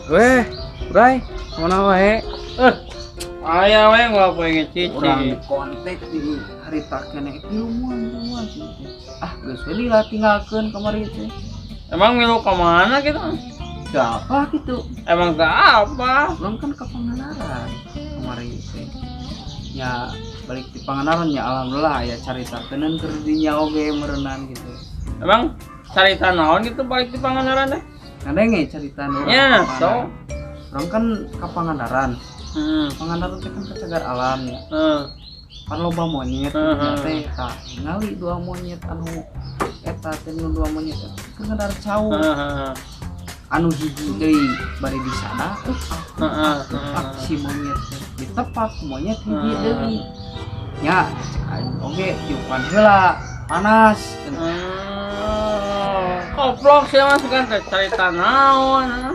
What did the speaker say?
Weh, Bray, mana wae? Eh, aya we ngelapoin cici. Urang di kontak di harita keneh ilmuan ilmuan sih. Ah, geus we lila tinggalkeun kamari teh. Emang milu kemana gitu? Gak apa gitu. Emang gak apa? Urang kan ke Pangandaran kamari teh. Ya balik di Pangandaran ya alhamdulillah ya caritakeun keur dinya oge meureunan gitu. Emang carita naon gitu balik di Pangandaran deh? Ngadenge carita nu urang Ya, ke Pangandaran. So. Urang kan ke Pangandaran. Pangandaran teh kan ke cagar alam ya. Kan loba monyet teh, tah ningali dua monyet anu eta teh, nu dua monyet eta keur ngadar cau. Anu hiji deui bari disada ah, si monyet teh ditepak ku monyet hiji deui nya. Cek aing oge tiupan heula panas. Koplok sih, Mas, kan teh carita naon?